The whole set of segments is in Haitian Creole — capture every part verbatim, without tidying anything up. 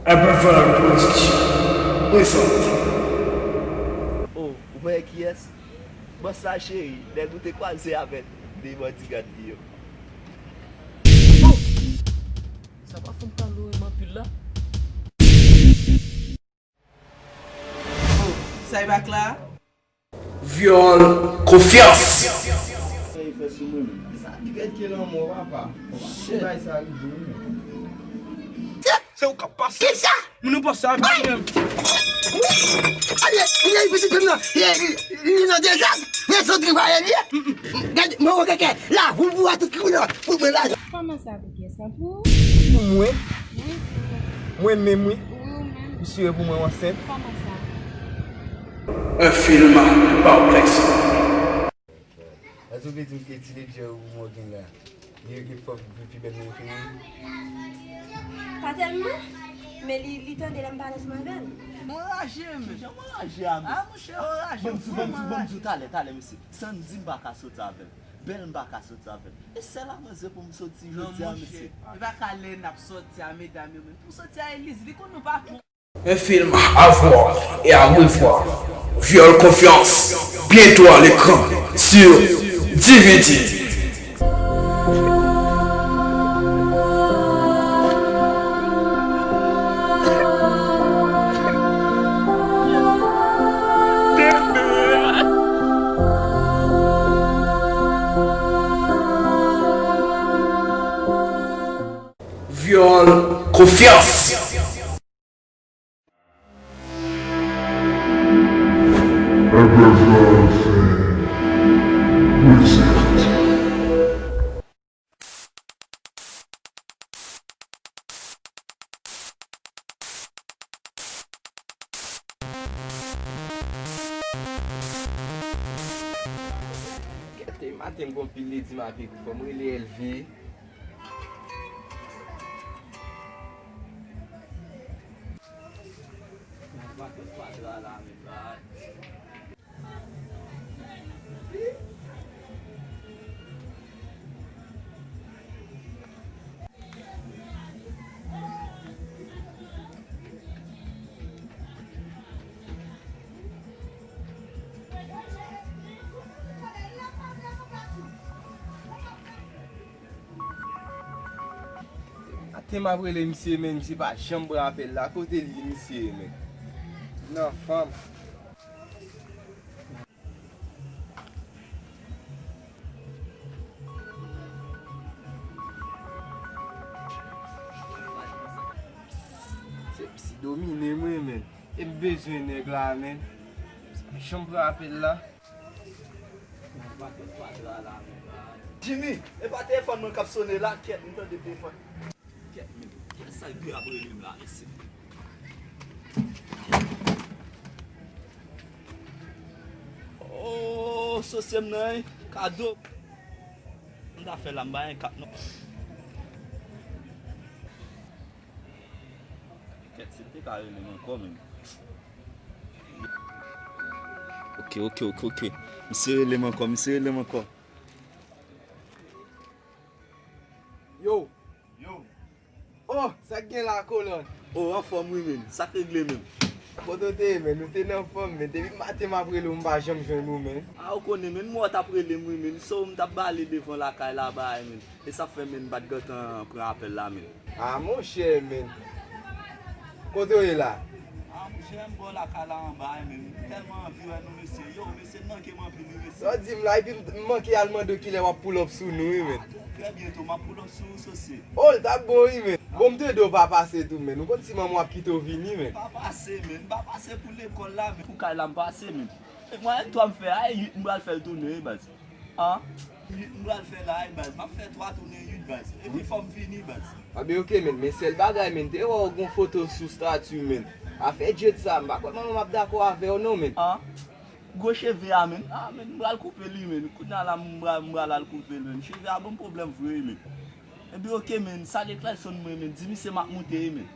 Epiphone Production présente. Oh, ou pa wè kiyès? Bòs la cheri, nèg ou te kwaze avèk de bodyguard li yo. Oh! Sa pa fanm pale w anpil la? Oh, sa e bak la? Vyòl konfyans. Sa e fè sou mwen menm. Sa drèd ke lanmò, papa. Shit. Bay sa rive wi. Se ou k ap pase. Kisa? Moun ou pase a vin menm. Ale, li pitit m nan. Li, li, li nan dezòd. Rezon travayè li. Gade, mwen wè kèkè. La, ou bwa tout ki nan. Pou mwen la. Kòman sa pou kiyès la? Pou ou? Pou mwen. Wi, pou ou. Mwen menm, wi. Wi, ou menm. Misye pou mwen ansent. Kòman sa? Un film par Plexo. Èske w vle di m ke ti ledjè ou mwen gen la, li, li fò, li pi bèl mwen ke mwen? Pa tèlman, men li, li tande lè m pale ansanm avè l. Mwen raje, men. Kijan mwen raje a, men? Ah, monchè, mwen raje. Ban m di w, ban m di w, ban m di w, talè, talè, mesye. Sandy m pa ka soti avè l. Bèl m pa ka soti avè l. E sèl a manzè pou m soti jodi a, mesye. Non, monchè. E pa ka lè n ap soti a, medam yo, men. Pou soti a, Eliz, li konn nou pa bon. Un film à voir et à revoir. Vyòl konfyans, bientôt à l'écran sur D V D. Vyòl konfyans. Kèt, maten m gon pil ledi m ap ekri, fò m rele Elve. Maten m ap rele misye, men misye pa janm pran apèl la. Kote li, misye ye, men? Nan fanm. Se psi domine mwen, men. E m bezwen nèg la, men. Misye pa janm pran apèl la. Jimmy, e pa telefòn mwen k ap sone la, kèt, m tande telefòn. Kèt, men, kiyès sa ki ap rele m la, mesye? Oh, sosye m nan, wi, kado. M ta fè la, m pa gen kat non. Kèt, si l te ka rele m ankò, men. Ok, ok, ok, ok. Misye rele m ankò, misye rele m ankò. Yo! Yo! Oh, sa k gen la, kolòn? Oh, anfòm wi, men. Sa k regle, men? Kote w te ye, men? Ou te nan fòm, men. Depi maten m ap rele w, m pa janm jwenn ou, men. Ah, ou konnen, men. M wè w t ap rele m, wi, men. So, m t ap bale devan lakay la, bay, men. E sa fè, men, m pa t gentan pran apèl la, men. Ah, monchè, men. Kote w ye la? Ah, monchè, m bò lakay la anba, men. M tèlman anvi wè nou, mesye. Yo, mesye, m manke m anpil, wi, mesye. Sa w di m la, epi m, m manke al mande w kilè w ap pull up sou nou, wi, men. Trè byento, m ap pull up sou ou, sosye. Oh, l t ap bon, wi, men. Bon, m te di w pa pase tou, men. Ou konn si manman w ap kite w vini, men. Pa pase, men. M pa pase pou lekòl la, men. Pou kay la, m pase, men. E mwen, twa m fè a, e uit m pral fè l tounen, wi, baz. An? Uit m pral fè la, wi, baz. M ap fè twa tounen uit, baz. Epi fò m fini, baz. A ben, ok, men, men sèl bagay, men, te wè w gon foto sou stati, men. Afè djed sa, m pa kwè manman m ap dakò avè w, non, men. An? Gwo cheve a, men. A, men, m pral koupe li, men. Kounye a la, m pral, m pral al koupe l, men. Cheve a ban m pwoblèm vre, men. Ebyen, ok, men. Salye Clayson mwen, men. Di misye m ap moute, men.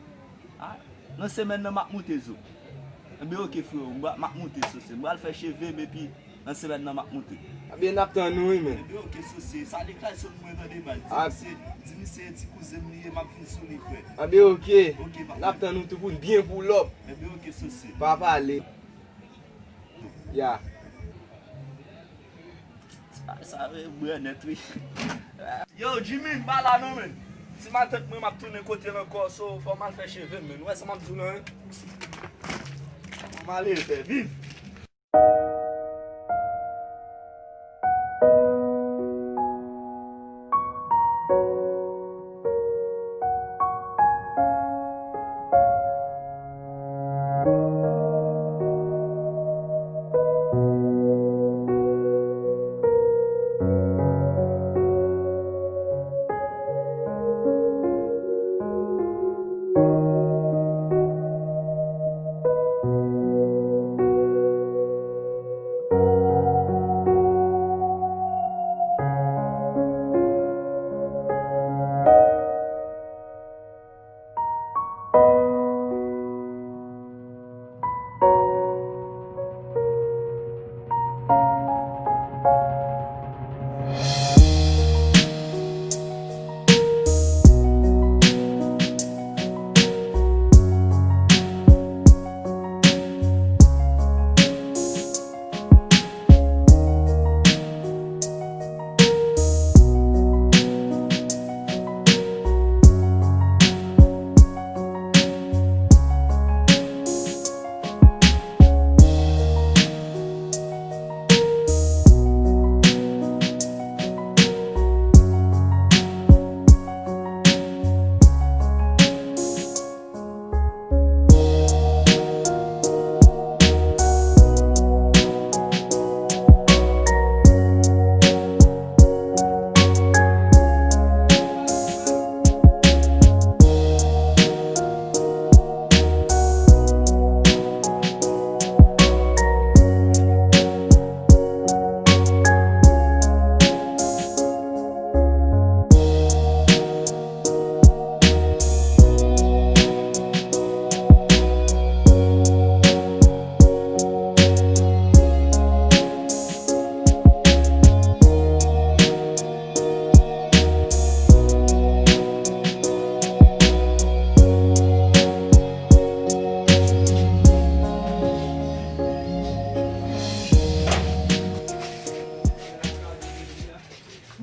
A, nan semèn nan, m ap moute, zo. Ebyen, ok, frewo. M ap moute, sosye. M pral fè cheve m, epi Nan semèn nan, m ap moute. Anben, n ap tann ou, wi, men. Enben, oke, Sosye. Sa deklay sou mwen tande, baz. Di misye, di misye ti kouzen m li ye, m ap vin sou li, frè. Anben, oke. Oke, patnè. N ap tann ou tou pou n byen pull up. Enben, oke, Sosye. Pa pale. Ya. Sa, sa, e, brè nèt, wi. Yo, Jimmy, m pa la non, men. Ti matant mwen, m ap tounen kote l ankò, so, fò m al fè cheve m, men. Ou wè sa m ap di w lan, en? Fò m ale fè viv.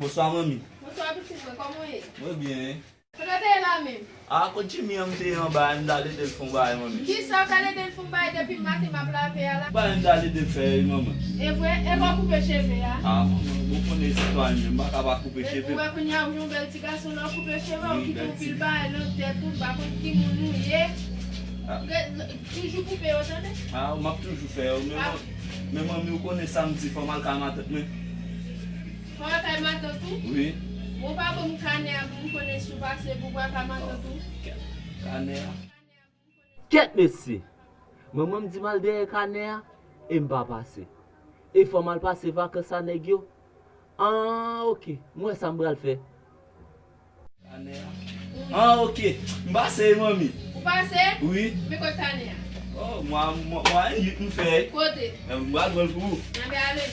Bonswa, manmi. Bonswa, pitit mwen, kòman w ye? Mwen byen. Kote w te ye la menm? A, kot Jimmy an m te ye anba a, m t al ede l fè yon bagay, manmi. Kisa w t al ede l fè yon bagay depi maten m ap lave a la? Bagay m t al ede l fè, wi, manman. E vre? E pa w koupe cheve a? A, manman, ou konnen istwa l menm, m pa ka pa koupe cheve m. Ou wè kounye a, ou yon bèl ti gason, lè w koupe cheve w, ou kite yon pil bagay nan tèt ou, m pa konn ki moun ou ye. Toujou koupe yo, tande? A, m ap toujou fè yo, men, men manmi, ou konnen samdi, fò m al kay matant mwen. Fò w al kay matant ou? Wi. Bon, pa ban m kanè a pou m konnen si w pase pou w al kay matant ou. Kèt, kanè a. Kèt, mesye! Manman m di m al dèyè kanè a, e m pa pase. E fò m al pase vakans a nèg yo. An, oke. M wè sa m pral fè. Kanè a. An, oke. M pase, manmi. Ou pase? Wi. Men kote kanè a? O, mwa, mwa, mwa, m fè. Kote? M pral pran l pou ou. Anben ale.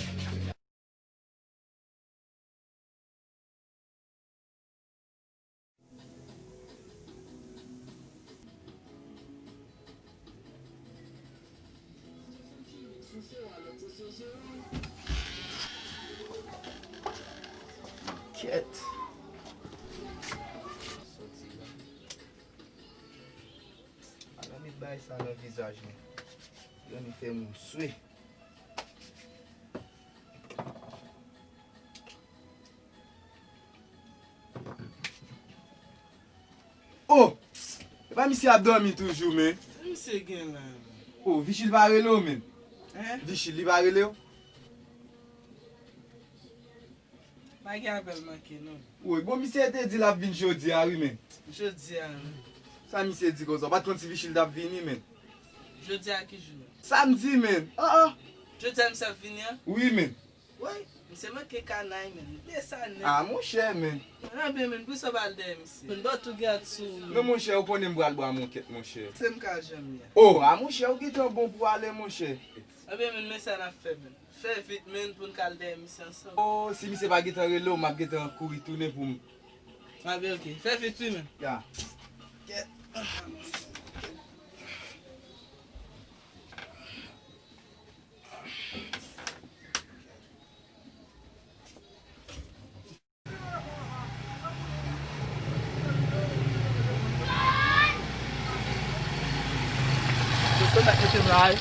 Kèt. Ala met bagay sa nan vizaj mwen. Granmi fè moun swe. O! Epa misye ap dòmi toujou, men. Sa misye gen la, men? O, Vichil pa rele w, men. Hein? Vichil, li pa rele w? Pa gen apèl manke, non. Woy, bon, misye te di l ap vin jodi a, wi, men. Jodi a, men. Sa misye di konsa? W pa t konn si Vichil t ap vini, men. Jodi a ki jou? Samdi, men. An, an. Jodi a misye ap vini an? Wi, men. Woy, misye manke kanay, men. Li bliye sa nèt. A, monchè, men. Anben, men, poukisa w pa al dèyè misye? Men, ba w tou gad sou ou, men. Non, monchè, ou konnen m pral bwa monkèt, monchè. Se m ka janm ye. O, a, monchè, ou gentan bon pou ale, monchè. Anben, men, men sa n ap fè, men. Fè vit, menn, pou n ka al dèyè misye ansanm. Oh, si misye pa gentan rele w, m ap gentan kouri tounen pou m. Ah, ben, ok. Fè vit, wi, menn. Ya. Mesye, sa k mete m la, wi.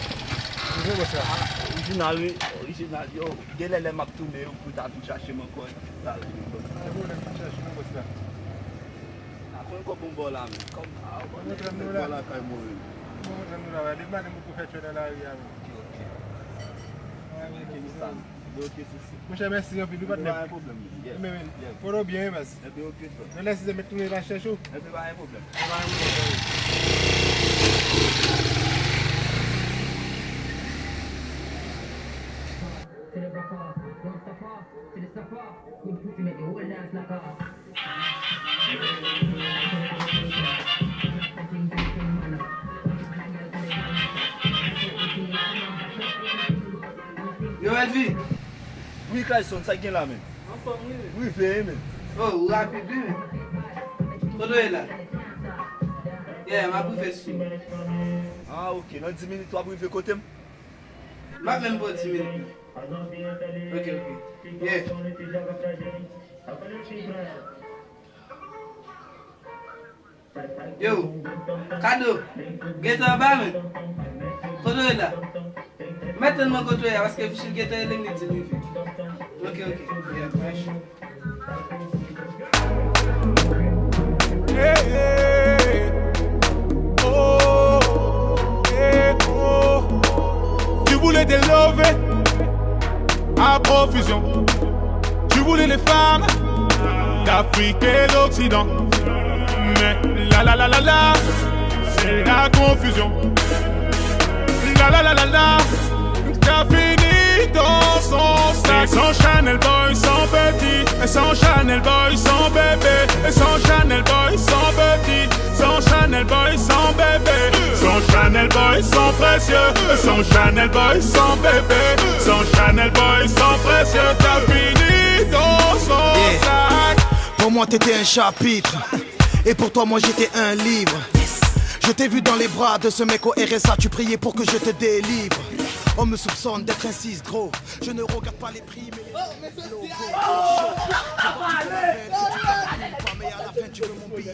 Orijinal, wi. Orijinal, yo. Gen lè, lè m ap tounen, yo, pou ta vin chache m ankò. Sa vin bon. Pa gen pwoblèm, vin chache nou, bòs la. Aprann kòb yon bò la, men. Kòb, a, ou konnen, nèg bò lakay mwen. Mwen montre nou la, depi maten m poko fè tchè nan lari a, men. Ok, ok. Mwen, mwen, mwen, mwen. Monchè, mèsi anpil, wi, patnè. Pa gen pwoblèm, yeah. Men, men, yeah. Foto byen, wi, baz. Ebyen, ok, frè. Nan lè sizè, mèt tounen la chèche w. Ebyen, pa gen pwoblèm. Pa gen pwoblèm. Yo, Elvi! Wi, Clayson, sa k gen la, menm? Anfòm, wi, wi. Rive, wi, menm. Oh, ou rapid, wi, menm. Kote w ye la? Yeah, m ap rive sou. Ah, ok. Nan dis minit, w ap rive kote m? M ap menm pran dis minit. Ok, ok. Yeah. Yo, Kado, gentan anba, men. Kote w ye la? Mèt tann mwen kote w ye a, paske Fichil gentan rele m, li di m rive. Ok, ok. Yeah, fresh. Hey, hey, oh, hey, oh. Tu voulais te lever à profusion. Tu voulais les femmes d'Afrique et d'Occident. Mais la la la la la, c'est la confusion. La la la la la, t'as fini dans son sac. Et sans Chanel boy, sans petit, et sans Chanel boy, sans bébé, et sans Chanel boy, sans petit, sans Chanel boy, sans bébé, sans Chanel boy, sans précieux, sans Chanel boy, sans bébé, sans Chanel boy, sans précieux, t'as fini dans son sac. Pour moi, t'étais un chapitre. Et pour toi, moi, j'étais un livre. Je t'ai vu dans les bras de ce mec au R S A, tu priais pour que je te délivre. On me soupçonne d'être un cis gros. Je ne regarde pas les prix, mais les logo. Mais à la fin, tu veux mon bigot.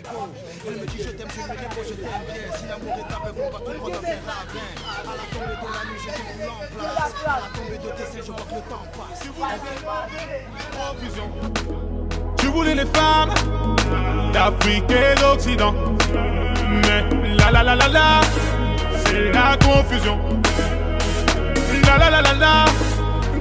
Elle me dit, je t'aime, je lui réponds, je t'aime bien. Si l'amour est aveugle, on va tout droit dans un ravin. À la tombée de la nuit, je te roule en place. À la tombée de tes seins, je vois que le temps passe. Profusion. Tu voulais les femmes d'Afrique et d'Occident. Mais la la la la la, c'est la confusion. La la la la la,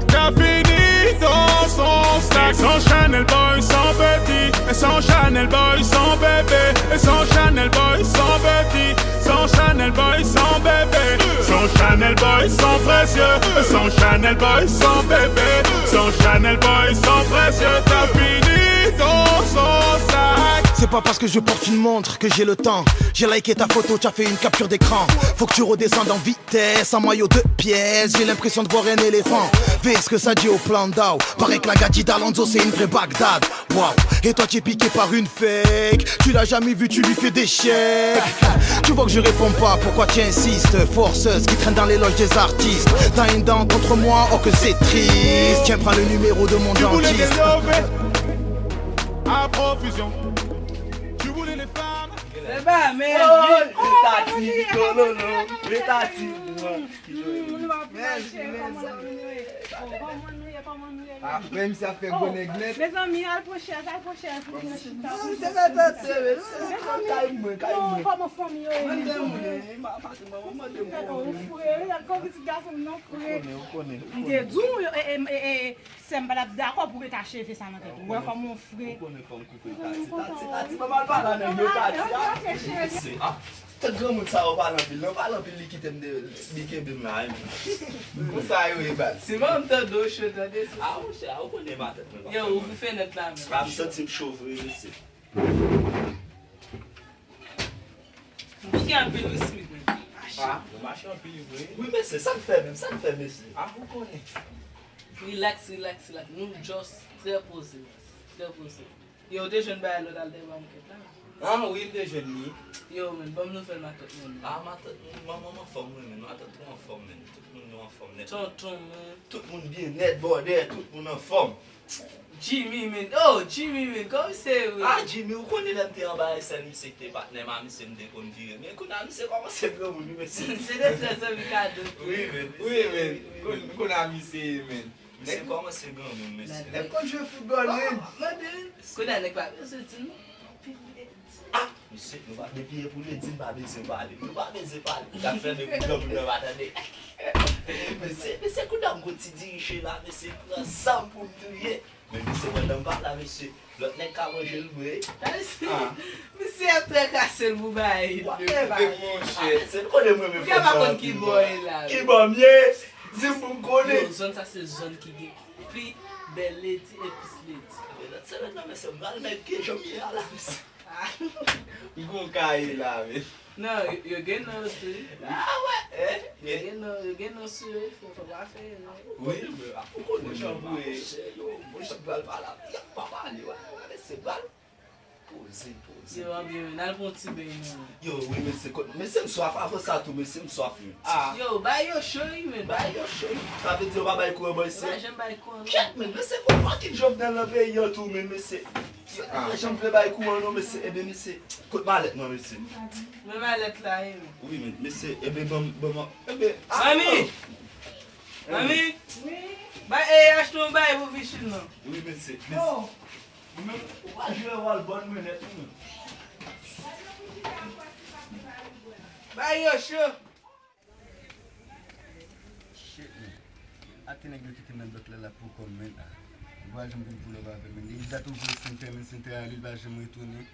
t'as fini dans son sac. Et sans Chanel boy, sans petit, et sans Chanel boy, sans bébé, et sans Chanel boy, sans petit, sans Chanel boy, sans bébé, sans Chanel boy, sans précieux, sans Chanel boy, sans bébé, sans Chanel boy, sans précieux, t'as fini dans son sac. C'est pas parce que je porte une montre que j'ai le temps. J'ai liké ta photo, t'as fait une capture d'écran. Faut que tu redescendes en vitesse, un maillot de pièces. J'ai l'impression de voir un éléphant. Veye ce que ça dit au plan d'Ao. Paraît que la gadji d'Alonso, c'est une vraie Bagdad. Waouh, et toi tu es piqué par une fake. Tu l'as jamais vu, tu lui fais des chèques. Tu vois que je réponds pas, pourquoi tu insistes? Forceuse qui traîne dans les loges des artistes. T'as une dent contre moi, oh que c'est triste. Tiens, prends le numéro de mon dentiste. Tu voulais des lovés à profusion. Tu voulais les femmes. Se pa men. Oh, retati, Vito Lolo, retati. Kòman nou ye? Kòman nou ye? Kòman nou ye? Ah, menm si ap fè gwo nèg nèt. Mezanmi, al pran chèz, al pran chèz pou nou chita. Non, se pa tante, men se kay mwen, kay mwen. Kòman fanmi yo ye? Mande mwen, mande mwen. Ou fre, ou fre, gade kòman pitit gason m nan fre. Ou konnen, ou konnen. M te di w, e, e, e, e, sè m pa t ap dakò pou w ret a cheve sa nan tèt ou. Ou wè kòman w fre. Ou konnen fanm koupe tati, tati, tati, pa mal pale a nèg yo, tati, a. Se, a. Tèt granmoun sa yo pale anpil, non, pale anpil, li kite m de, li kenbe m la, wi. Konsa yo ye, baz. Se pa m tande w cho, tande, se. A, monchè, a, ou konnen ma tèt mwen pa fè mal. Yo, ouvri fenèt la, men. A, m santi m cho vre, mesye. M pike anpil, wi, Smith, men. A, nou mache anpil, vre. Wi, mesye, sa n fè menm, sa n fè, mesye? A, ou konnen. Relax, relax, relax. Nou just trè poze. Trè poze. Yo, ou te jwenn bagay lòt al dèyè makèt la? Ah, wi, m te jwenn li. Yo, men, ban m nouvèl matant mwen. Ah, matant mwen, manman m anfòm, wi, men matant mwen anfòm, men. Tout moun yo anfòm nèt. Tonton, men. Tout moun byen nèt, bòdè, tout moun anfòm. Jimmy, men. Oh, Jimmy, men. Kòman se, wi? Ah, Jimmy, ou konnen lè m te anba S N, misye ki te patnè m a misye, m te konn vire. Men kounye a, misye kòmanse granmoun, wi, mesye. Se de trè zanmi kado. Wi, men. Wi, men. Kounye a, misye, men. Mesye kòmanse granmoun, mesye. Nèg konn jwe foutbòl, wi. Mande. Kounye a nèg pa bezwen di non. Ah, mesye, nou pa depi e pou li di n pa bezwen pale. Nou pa bezwen pale. N ap fè depi granmoun nan pa tande. Mesye, mesye, kounye a m gon ti diriche la, mesye, pran zam pou m touye. Men mesye, pandan m pa la, mesye, lòt nèg ka manje l vre. Ah. Misye ap trakase l pou bay. Whatever, monchè. Ah, se nou konnen mwen menm. Ou pa konn ki bò e la. Ki bò m ye? Di m pou m konnen. Yo, zòn sa se zòn ki gen pli bèl ledi e plis ledi. Men lòt semèn nan, mesye, m pral mèt gen jan m ye a la, mesye. M gon kaye la, men. Non, yo, yo gen non yo tou, wi. Ah, wè, eh, yo gen non, yo gen non sou yo, fò, fò pa fè erè. Wi, men, a, ou konnen jan pou e, yo, monchè pral pale, y ap pa pale, wè, wè, mesye, pral poze, poze. Yo, anbyen, men, al pran ti beny, non. Yo, wi, mesye, kot, mesye, m swaf, avan sa tou, mesye, m swaf, men. Ah. Yo, bay yo cho, wi, men. Bay yo cho, wi. Sa vle di yo pa bay kouran bò isi? Yo pa janm bay kouran, non. Kèt, men, mesye, gon fucking Jovenel nan peyi an tou, men, mesye. Yo pa janm vle bay kouran, non, mesye. Ebyen, mesye, kot malèt mwen, mesye? Men malèt la, wi, men. Wi, men, mesye, ebyen, ban m, ban m, ebyen, ah, Mami! Mami! Wi? Ba, e, achte yon bagay pou Vichil, non. Wi, mesye, mesye. Oh! Ou menm, ou pa jwe wòl bòn mwen nèt, ou menm. Bay yo cho. Shit, man. Ate nèg yo kite m nan blòk la, la pou kòm, man. Ah. Li pa janm vin pull up avè m, man. Li dat ouvri sentè, men sentè a, li pa janm retounen.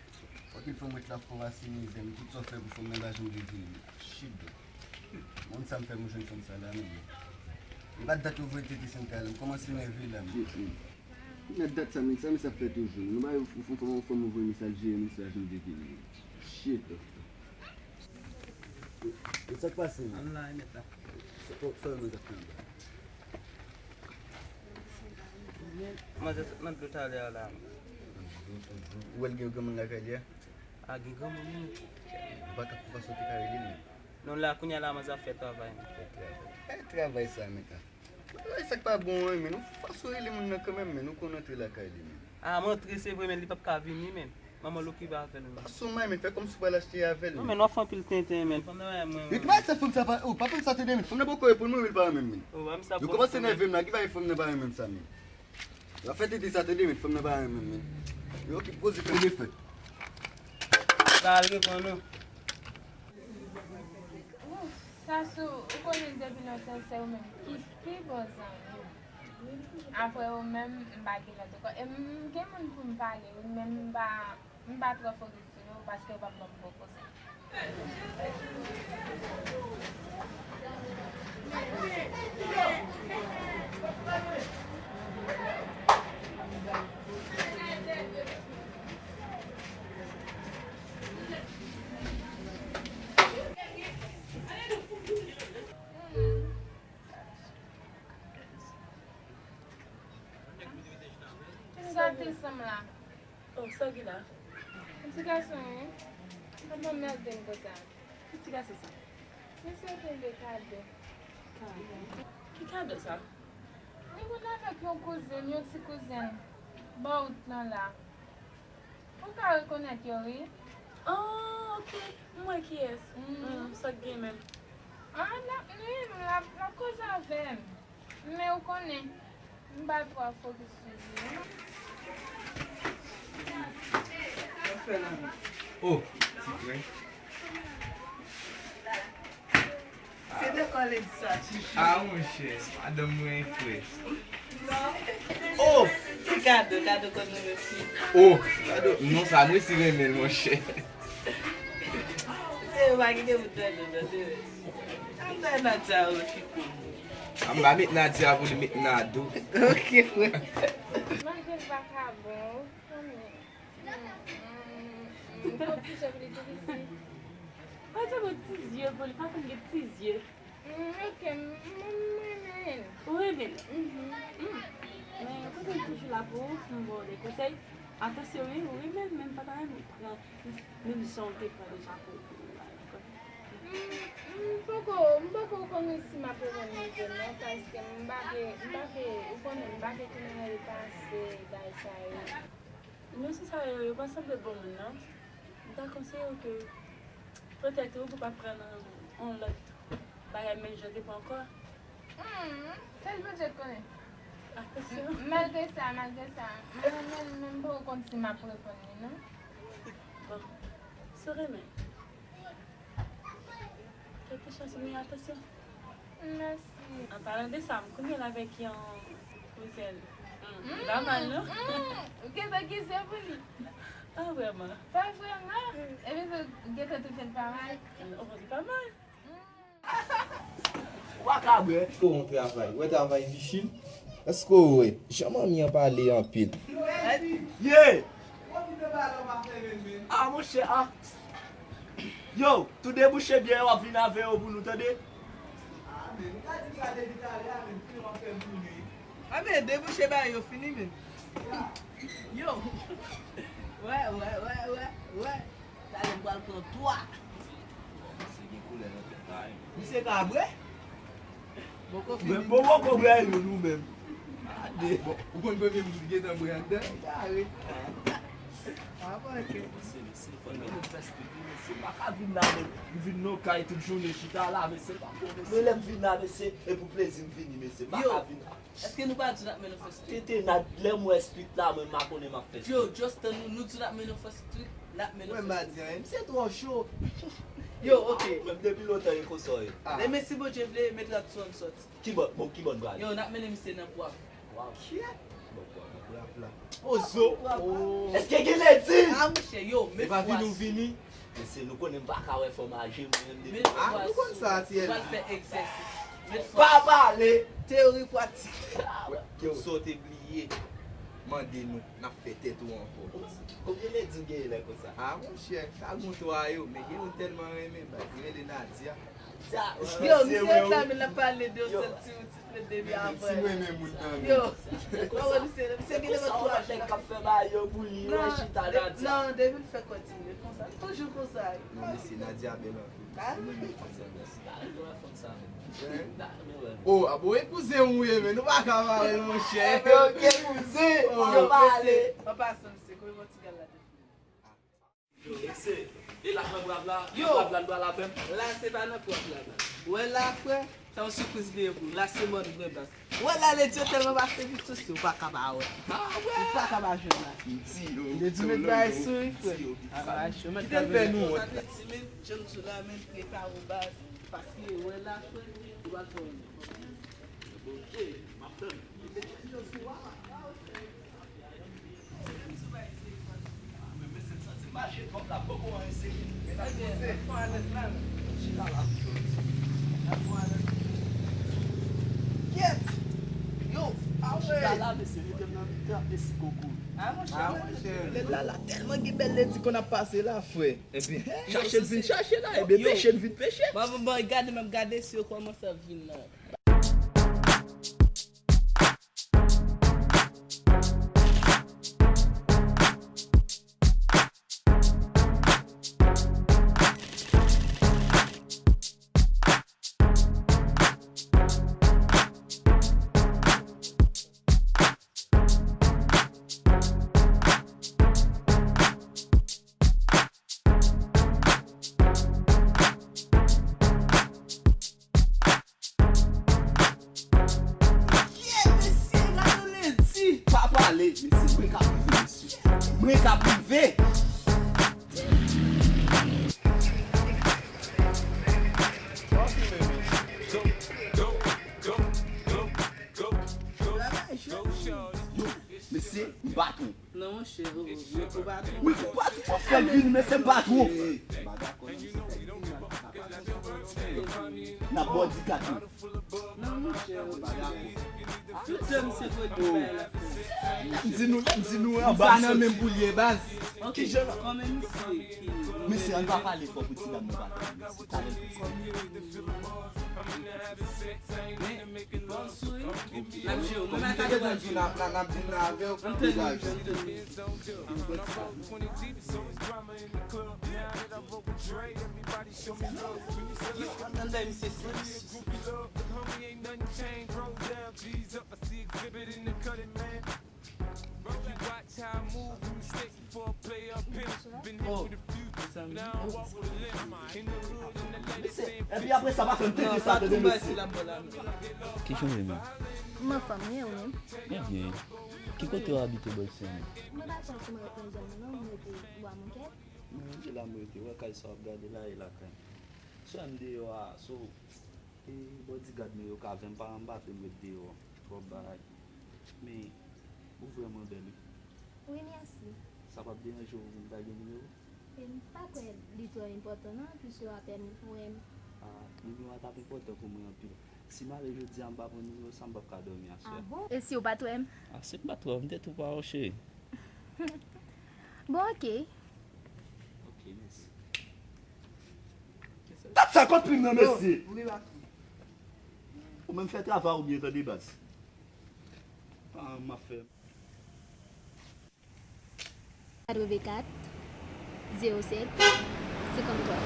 Fòk li fè m wèt la, fò w asimize m. Tout sa w fè pou fè m nan pa janm revini, man. Shit, bro. Moun sa m fè m jwenn fanm sa la, man. Li pa dat ouvri tete sentè a, la. M kòmanse nève la, man. Shit, man. Nan dat sa, men sa, men sa fè toujou. Nou ba yo fon, fon, fon, voye mesaj, jere mesaj, nou devine. Shit. E sa k pase, men? Ann la, e mèt la. Sa, sa, sa, men sa fè anba. Manzè sot nan dlo talè a la. Ou wè l gen granmoun lakay li a? A, gen granmoun, wi. Ou pa ka fè fason te ka rele l, men. Non, la, kounye a la, manzè ap fè travay, men. Fè travay. E travay sa, men, ka. Bagay sa k pa bon an, men ou fason rele moun nan kanmenm, men ou konn antre lakay li, men. A, m antre, se vre, men li p ap ka vini, men. Manman l okipe avè l, men. Pa sou may, men fè kòmsi w pral achte avè l, men. Non, men w ap fè anpil tenten, men. Fanm nan pa renmen mwen, men. Ret mal sa fanm sa pa, oh, pa fè sa tande, men. Fanm nan poko reponn mwen, men l pa renmen m, men. Oh, pa m sa. Yo kòmanse nève m la, ki bagay fanm nan pa renmen m sa, men. Yo ap fè tete sa tande, men fanm nan pa renmen m, men. Yo okipe koze fè defèt. Ba al reponn ou. Ouf, Sasou, ou konnen depi lontan se ou menm ki pi bon zanmi m. Apre ou menm, m pa gen lòt ankò. E m gen moun pou m pale, wi, men m pa, m pa twò fokis sou yo, paske yo p ap ban m bon konsèy. Sa te sanm la. Oh, sa ki la? Yon ti gason, wi. Kòman mède m konsa? Ki ti gason sa? Misye te de kado. Kado? Ki kado sa? Li konn avèk yon kouzin, yon ti kouzin. Bò wout lan la. Ou ka rekonèt yo, wi. Oh, ok. M wè kiyès. Mm. Mm, sa k gen menm? Ah, n ap, wi, l ap, l ap koze avè m. Men ou konnen, m pa twò fokis sou li, non. Oh, ti frè. Se de kòlèg sa, ti fi. Ah, monchè, madanm mwen frè. Oh! Ki kado, kado konn nou menm fi. Oh! Kado, non, sa, mwen si renmen l, monchè. Se yo pa kite pou tande, tande. Ann bay Nadia yon ti kou. Ann ba met Nadia pou li met nan do. Ok, frè. Malgre l pa ka bon, ou konnen. Bon ti jèp li tou piti. Pa di bon ti zye pou li, pa konn gen ti zye. Mm, ok, m, m, m renmen l. Ou renmen l? Mhm. Mm. Men, kote m toujou la pou ou, pou m ba w de konsèy. Atansyon, wi, ou renmen l, men m pa ta renmen pran menm jan w te pran deja pou, pou ou la, ou konprann? Mm, m poko, m poko konnen si m ap reponn li vre non, paske m pa vle, m pa vle, ou konnen, m pa vle tounen nan le pase, bagay sa yo. Mesye sa yo, yo pa sanble bon moun, non. M ta konseye w ke petèt ou pou pa pran nan yon lòt bagay, menm jan w te pran ankò. Hmm, sèl Bondye k konnen. Atansyon. M, malgre sa, malgre sa, mwen menm, menm poko konn si m ap reponn li, non. Bon, si w renmen. Kèlkeswa si w gen atansyon. Mèsi. An palan de sa, m kounye l avèk yon kouzen. Hmm, li pa mal, non? Hmm, ou gentan kouzen pou li? Pa vrèman. Pa vrèman? Epi tou, ou gentan twouve l pa mal? Ou konn li pa mal. Ou pa ka bwè. Èske w wè travay? Wè travay difisil? Èske w wè? Jan manmi an pale anpil. Ye! Ah, monchè, ah. Yo, tou debouche byen yo, w ap vin avè yo pou nou, tande? Ah, men, ou ka di sa depi talè a, men, kilè w ap fè vini? Ah, men, debouche bagay yo fini, men. Yo! Wè, wè, wè, wè, wè. Talè m pral pran twa. Misye gen koulè nan tèt la, wi. Misye ka bwè? Poko fini. Bon, poko bwè youn ou menm. Gade. Bon, ou konn premye moun ki gentan bwè anndan? Kare. Avan ke. Mesye, mesye, fò nou fè street, wi, mesye. M pa ka vin la, men m vin nan kay tout jounen chita la, mesye, pa bon, mesye. Men lè m vin la, mesye, e pou plezi m vini, mesye. M pa ka vin la. Èske nou pa di n ap mennen fè street? Tete, n a, lè m wè street la, mwen m pa konnen m ap fè street. Yo, just tann nou, nou di n ap mennen fè street, n ap mennen fè street. Mwen m pa di anyen, misye twò cho. Yo, ok. Menm depi lontan e konsa w ye. Demen si Bondye vle, met rad sou an sòti. Ki bò, bon, ki bò n prale? Yo, n ap mennen misye nan pwaf. Pwaf? Ki bò pwaf? Pwaf la. Ozo. Èske gen ledi? Ah, monchè, yo, met fwa. Epa vin ou vini. Mesye, nou konnen m pa ka wè fanm aje, mwen menm depi. Ah, nou konn sa, Atiel. Pral fè egzèsis. Pa pale. Teyori pratik. Yo, sa w te bliye? Mande nou, n ap fè tèt ou ankò. Konbyen ledi w genyen lè konsa? Ah, monchè, sa gon twa yo, men gen youn tèlman renmen, baz, li rele Nadia. Yo, misye ta, men l ap pale de yon sèl ti Yo, depi avan. Yo, pa wè misye, misye gen devan twa jou. Nèg k ap fè bagay yo pou li, wè chita Nadia. Non, depi l fè kontinye konsa, li toujou konsa. Non, mesye, Nadia bèl anpil. Oh, abo e kouzen ou ye, men nou pa ka mare, monchè. Ok, kouzen, yo pale. An pasan, misye, kòman ti gal la te fini? Yo, mesye, e la nan pwaf la, nan pwaf la n pral avè m. La se pa nan pwaf la, la. Ou wè la, frè, sa yon sipriz li ye pou ou. La se mòn vre, baz. Ou wè la, ledi yo tèlman pase vit sou ou pa ka pa wè. Ou pa ka pa jwenn la. M di yo, m di met bagay sou li, frè. Kite l fè nou wont la. Sa te di, men, jan m di w la, men, prepare w, baz. Paske, ou wè la, frè, ou pral fè yon. Bondye, m ap tann. Lè la la tèlman gen bèl ledi konn ap pase la, frè. Ebyen, chache n vin chache la, ebyen, peche n vin peche. Bon, bon, bon, gade, m ap gade si yo kòmanse ap vin la. Yeah, mesye, gade yon ledi. Pa pale, mesye, mwen k ap rive, mesye. Mwen k ap rive. Yo, mesye, m bat ou. Non, monchè, oh, oh, men kou pa tou. Men kou pa tou, fè l vini, men se pa twò. N ap ba w di kat wi. Non, monchè, oh, oh. Tout jan misye voye tout bagay la fè. Lè m di nou, lè m di nou anba sa nan menm pou l ye, baz. Ok, kòman misye ki... Mesye, ann pa pale fò pou ti dam nan pa tande, mesye. Talè l pase. Men, bon, souri. N ap jere w. Mwen, m a ka devan di w. N ap, n ap vin la avè w. Ann tande, ann tande. Ann bay misye silans. Oh, mezanmi. Oh. Mesye, epi apre sa, pa fè m tete sa, tande, mesye. Ki jan w ye menm? M anfòm, wi, ou menm? Mwen byen. Ki kote w abite, bòy, sè mwen? Mwen pa kwè si mwen rete nan zòn nan non, mwen rete Bwa Monkèt. Mwen rete la, mwen rete. Wè kay sa w ap gade la, e lakay m. Sè m deyò a, so, e bodyguard mwen yo ka avè m, pa, m pa vle m ret deyò twòp bagay. Men, ou vrèman bèl, wi. Wi, mèsi. Sa p ap deranje w, m ta gen nimewo? E m pa kwè li twò enpòtan non, piske w apèn wè m. Ah, nimewo a t ap enpòtan pou mwen anpil. Si m ale jodi a, m pa pran nimewo sa, m p ap ka dòmi aswè. Ah bon? E si w pa t wè m? Ah, si m pa t wè w, m te tou pa wè w, cheri. Bon, ok. Ok, mèsi. Gad sa kont prim nan, mesye. Ou menm fè travay ou byen, tande, baz. Ah, m ap fè. Katrevenkat, zewo sèt, senkanntwa.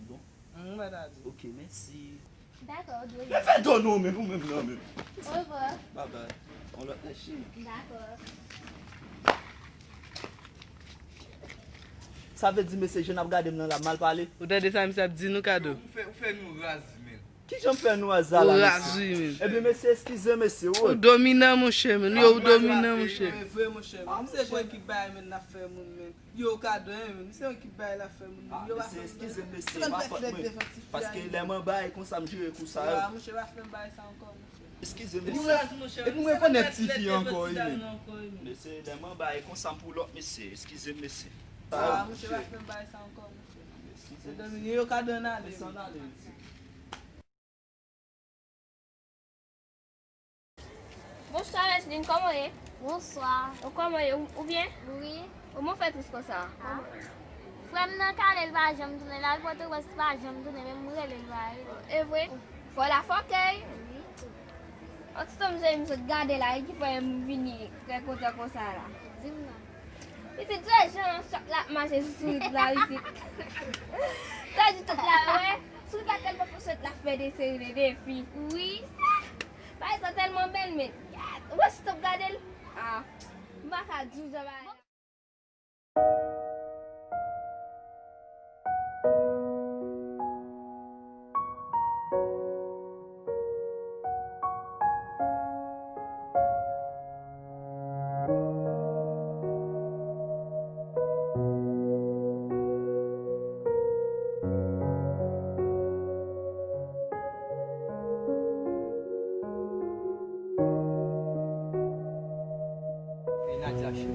Bon. Mm, mwen ta di. Ok, mèsi. Dakò, de rien. Men fè do non, men ou menm non, men. Orevwa. Bye bye. On lòt lè, cheri. Dakò. Sa vle di, mesye, jan n ap gade m nan la, m mal pale? Ou tande sa misye ap di nou, Kado? Ou fè, ou fè nou raz, men. Ki jan m fè nou raz la, mesye? Ou raz, wi, men. Ebyen, mesye, eskize, mesye, wi. Ou dominan, monchè, men. Yo, ou dominan, monchè. E vre, monchè, men. M se gwen ki bay, men, n ap fè moun, men. Yo, Kado, men. M se gwen ki bay, l ap fè moun, men. Ah, yo, mesye, eskize m, mesye, m pa fòt mwen. Paske lè m anba, e konsa m jere kou sa yo. Ah, monchè, pa fè m bay sa ankò, monchè. Eskize m, mesye. Epi mwen rekonèt tifi ankò, wi, men. Mesye, lè m anba, e konsa m pou lòt, mesye. Eskize m, mesye. Ah, monchè, pa fè m bay sa ankò, monchè. Eskize m, mesye. Yo, Kado, ann ale, men. Bonswa, Roseline, kòman w ye? Bonswa. Ou kòman w ye? Ou, ou byen? Wi. Kòman w fè tris konsa? Ah. Frè m nan kale, l pa janm tounen. L al Pòtoprens, li pa janm tounen. Menm m rele l, li pa rele. E vre? Fò l a fòkèy. Wi. Yon ti tan m sezi m sot gade la, e ki fè m vini trè kontan konsa la. Di m non. Pitit, wè jan chòk la ap mache sou, sou wout la, pitit. Sa di tout la, wè. Sou wout la tèlman fò sot la fè de seri de defi. Wi. Bagay sa tèlman bèl, men. Gad, ou wè si t ap gade l? Ah, m pa ka di w jan bagay la. Hey, Nadia, cheri.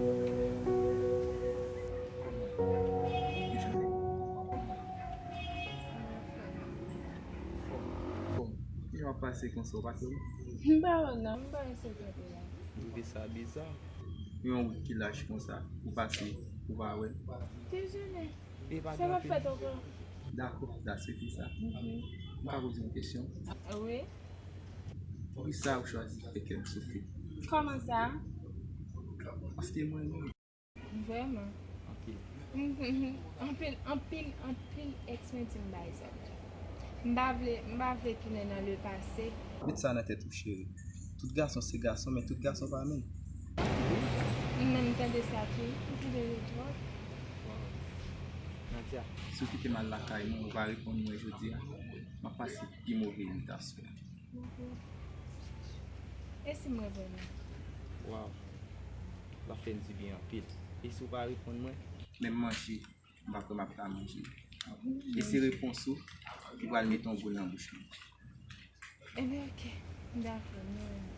Kòman? Kijan w ap pase konsa, ou pa konnen? M pa wè non, m pa wè se kote la. M twouve sa biza. Yon wout ki laj konsa, ou pase, ou pa wè. Dezole. E pa gen anpil. Sa p ap fèt ankò. Dakò, dakò, se ki sa. Mhm. M ka poze yon kesyon? Wi. Poukisa ou chwazi fè kè m soufri? Kòman sa? Paske mwen renmen w. Vrèman. Anpil. Mhm. Anpil, anpil, anpil èks mwen di m bay sa. M pa vle, m pa vle tounen nan le pase. Met sa nan tèt ou, cheri. Tout gason se gason, men tout gason pa menm. M menm tande sa tou. Ou tande yo twòp. Waw. Nadia, si w kite m al lakay mwen, ou pa reponn mwen jodi a, m ap pase pi move nwit aswè a. E si m reponn ou? Waw. L ap fè m di byen anpil. E si w pa reponn mwen? Menm manje, m pa kwè m ap ka manje. E se repons ou ki pral mete yon gou nan bouch mwen. Ebyen, oke. Dakò, m renmen.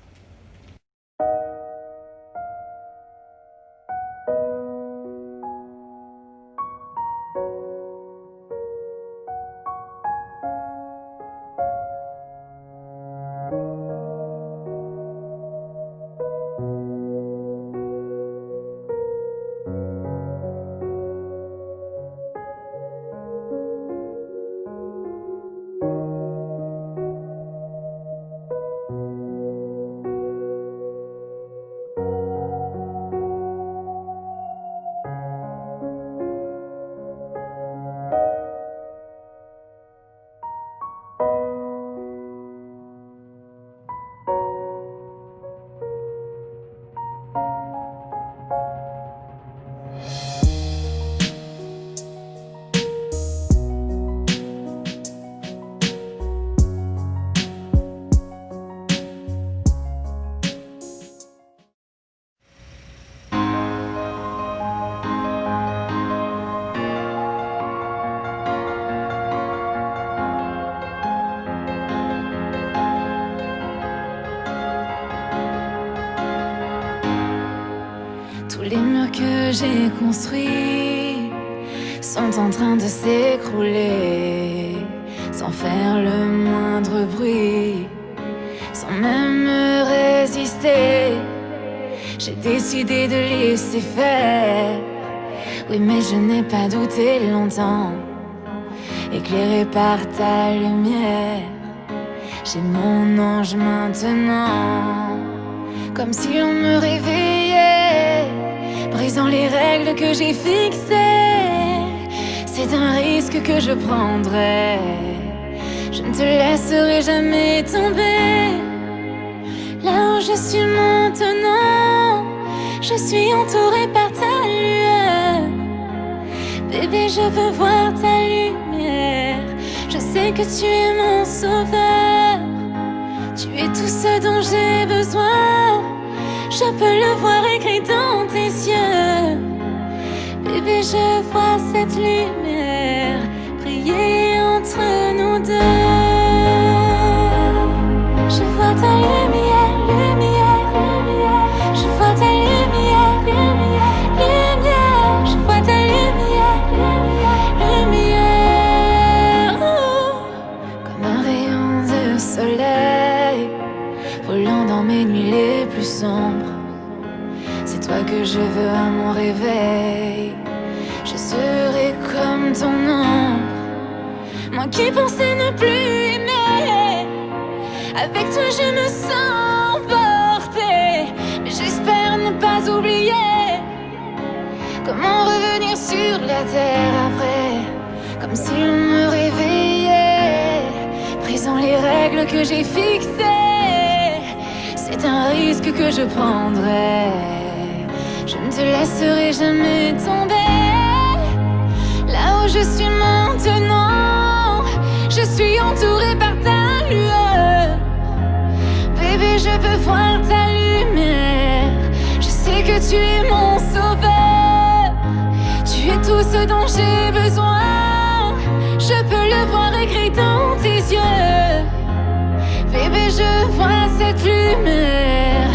Les murs que j'ai construits sont en train de s'écrouler sans faire le moindre bruit, sans même me résister. J'ai décidé de laisser faire. Oui, mais je n'ai pas douté longtemps. Éclairé par ta lumière, j'ai mon ange maintenant. Comme si l'on me réveillait, brisant les règles que j'ai fixées. C'est un risque que je prendrai. Je ne te laisserai jamais tomber. Là où je suis maintenant, je suis entourée par ta lueur. Bébé, je veux voir ta lumière. Je sais que tu es mon sauveur. Tu es tout ce dont j'ai besoin. Je peux le voir écrit dans tes yeux. Bébé, je vois cette lumière briller entre nous deux. Je vois ta lumière, lumière, lumière. Je vois ta lumière, lumière, lumière. Je vois ta lumière, lumière, lumière. Oh. Comme un rayon de soleil volant dans mes nuits les plus sombres. C'est toi que je veux à mon réveil. Je serai comme ton ombre. Moi qui pensais ne plus aimer, avec toi je me sens emporté. Mais j'espère ne pas oublier. Comment revenir sur la terre après ? Comme si l'on me réveillait, brisant les règles que j'ai fixées. C'est un risque que je prendrai. Je ne te laisserai jamais tomber. Là où je suis maintenant, je suis entourée par ta lueur. Bébé, je peux voir ta lumière. Je sais que tu es mon sauveur. Tu es tout ce dont j'ai besoin. Je peux le voir écrit dans tes yeux. Bébé, je vois cette lumière